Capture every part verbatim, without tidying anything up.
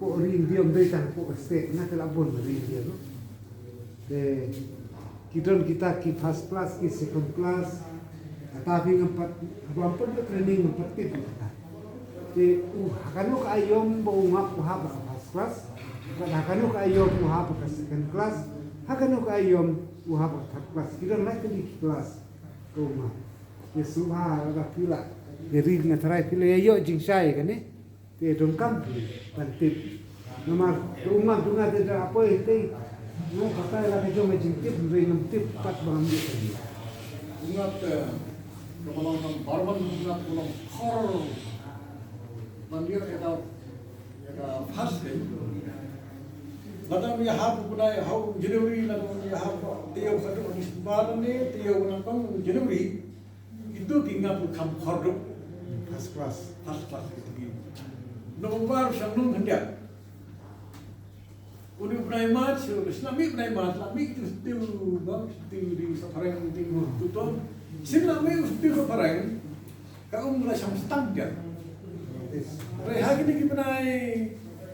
Hapoh ri India ym dei tang hapoh ka state, nga te la bun ri India ruh. Te ki don kita ki first class, ki second class. Kata phi ngam pat, haba ym pat ïoh training ngam pat tip ïa kata. Te u ha kano ka aïom ba u ngap u hap ha ka first class, bad ha kano ka aïom u hap ha ka second class, ha kano ka aïom u hap ha ka third class. Ki don lai tylli ki class ka u ngap. Ïa sngewbha lada phi la ïa ri nga tharai phi la ïa ïoh jingshai kane. Te donkam phi ban tip. Namar ka u ngap jong nga te da poi te nga batai la ka jong ka jingtip, hynrei ngam tip pat ba ngam ïoh. U ngap te ka ba long nambar one, u ngap ka long khor ban ïoh ïa ka, ïa ka first dei. Lada ym ïahap u bnai ha u January, lada ym ïahap te ïa u khadduh December ne te ïa u nyngkong January. Itu ki ngap kham khor duh. First class. First class itu ki. Nombar shangnung khyndiat. Uni u bnai March, shu shu la mih u bnai March, la mih tu stiu, bang stiu di Saphareng di Tuton. Shu la mih u stiu Saphareng. Ka um la shong stang dia. Hynrei ha kine ki bnai,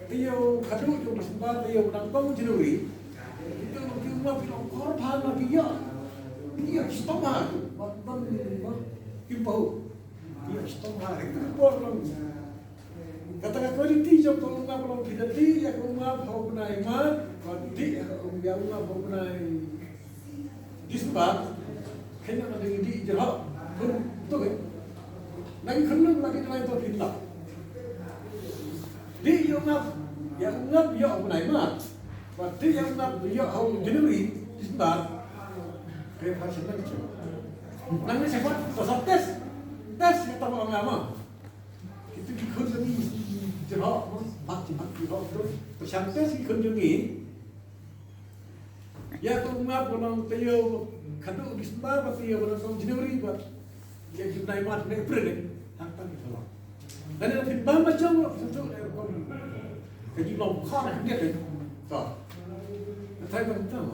taïew khadduh jong December, taïew nyngkong January. Kita ki um ki long khor bha na ki ïa. Ki ïa stom ha tu. Ban ban ban kim pahu. Ki ïa stom ha. Kita ki por long. Kata ka quality jong ka um ngap long phi da dih ïa ka um ngap ha u bnai March, ba dih ïa ka um, ïa um ngap ha u bnai December, kane ka dei dih jyrhoh. Khun tu ke. Na ki khun lum na ki dei to phin la. Dih ïa um ngap, ïa um ngap ïa u bnai March. Ba dih ïa um ngap ïa u January, December. Ke pha shen nang chu. Nang ni sepat, to sa test. Test kita ba ngam. Kita ki khun kami jyrhoh, mat mat jyrhoh tu. Pyrshang test ki khun jong ngi. Ïa ka um ngap ka long taïew khadduh December bad taïew ka long January bad ïa ki bnai March ne April ne. Hangta ki ka long. Lane phin bam ba jong, phin tu ne rukom. Ka jinglong khor ne te. To. Thai ban tang.